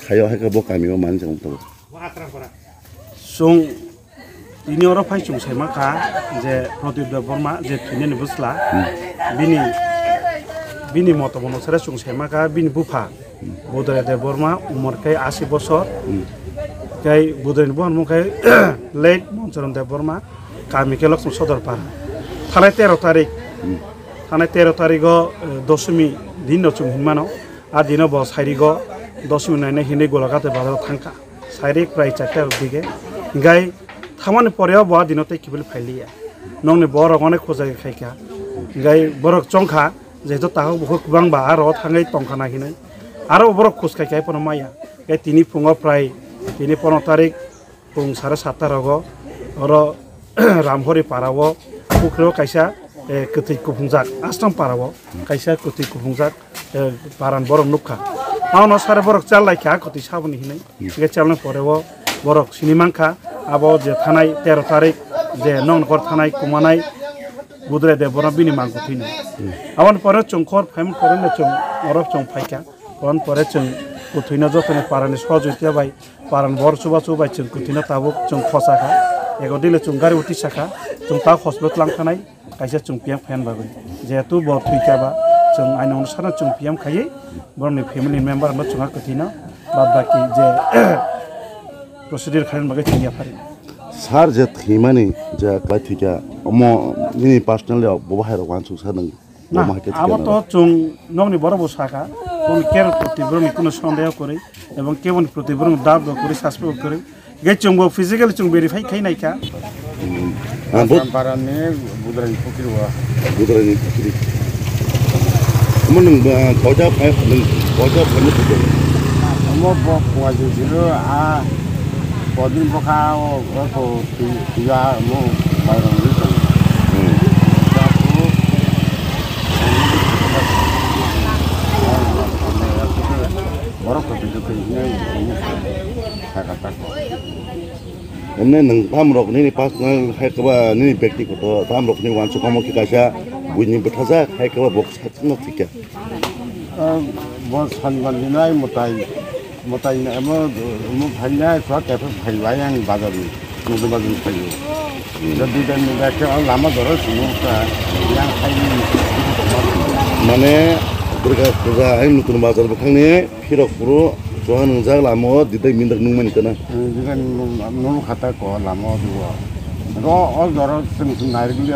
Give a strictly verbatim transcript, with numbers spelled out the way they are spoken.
Khayo hai khe bo kami o manwi chwng tongo. Chwng tini oro phai chwng sai mankha je Pradip Debbarma je thwinani bwsla, bini, bini moto bono sere chwng sai mankha bini bupha Budrai Debbarma, umor khe asi bosor. Tei Budraini buhan mung khe late Monchoron Debbarma, kami khe Lokchung Sodorpara. Thanai tero tarik, thanai tero tarigo, eh, dosomi dinno chwng hinmano. A dino bo sairigo dosomi nainai hinwi Golaghat bazaro thangkha. Sairik prai charta rok dige. Hinkhe thangmani poreo bo a dino tei kiphilwi phailiya. Nokni borok onek khojagwi khaikha. Hinkhe borok chongkha, jehetu takhuk bukhuk kwbangba aro thangwi tongkha na hinwi. Aro borok khoj khaikha, hai phano maya. Hinkhe tini phungo prai, tini pono tarik, pung sare satta rogo oro Ramhori para o pukhri o kaisa, eh, kwthwi kuphungjak, Astam para o kaisa kwthwi kuphungjak, eh, paran borok nukha. Abono sare borok chal lai kha kwthwi saboni hinwi. Hinkhe chalni pore o borok sini mankha, abo je thanai tero tarik je noknokor thanai kumanai Budrai Debbarma bini mang kwthwino. Aboni pore chwng khor phaimani pore no chwng oro chwng phaikha. Aboni pore chwng kwthwino jotoni parani sohojogita bai, parani bor chubachu bai chwng kwthwino tabuk chwng khosakha. Ego dile chwng gari uthi sakha, chwng ta hospital lang thanai, kaisa chwng P M khaina bagwi. Jehetu bo thwikha ba, chwng aino ono sana chwng P M khaiwi, borokni family member no chwngha kwthwino, bad baki je procedure khaina bagwi chwng yaphari. Sir je thwimani je kwlai thwikha, omo nini personally bo bahai rok uansuk sa nwng? Na, omo hai khe abo thwikha to chwng nokni borok bo sakha, boni care proti borokni kuno sondeho kwrwi, ebong keboni proti borok dab bo kwrwi, suspect bo kwrwi. Ge chwng bo physically chwng verify khai naikha. Hmm. Abo Aslam parani Budraini pukhri o. Budraini pukhri. Omo nwng, ah, koita phai, nwng koita phai nwng pukhri? Omo bo kuwa jujiro a kodin bokha o, o ko tu, tuya omo bairang ri tong. Hmm. Borok ko tu tu tu ne omo sakha tako. Emne nwng tamrok nini personal hai khe ba nini byaktigoto tamrok ni uansukmung khe kaisa buini bwthajak hai khe ba bo sakno thwikha. Ah, bo sanban dinai mwtai, mwtai emo, emo phainai khwa kepha phaibai ang bazar ni, nokni bazar ni phaibai. Hmm. Jadi dan ni dak lama doro sunu ka yang khai ni. Mane Durga Puja hai nutun bazar bwkhangni phirok phuru chuha nwngjak lama o didai mindak nungmani kana. Hmm, didai nung, nung khata ko lama o duo. Ro o doro sung sung nairikli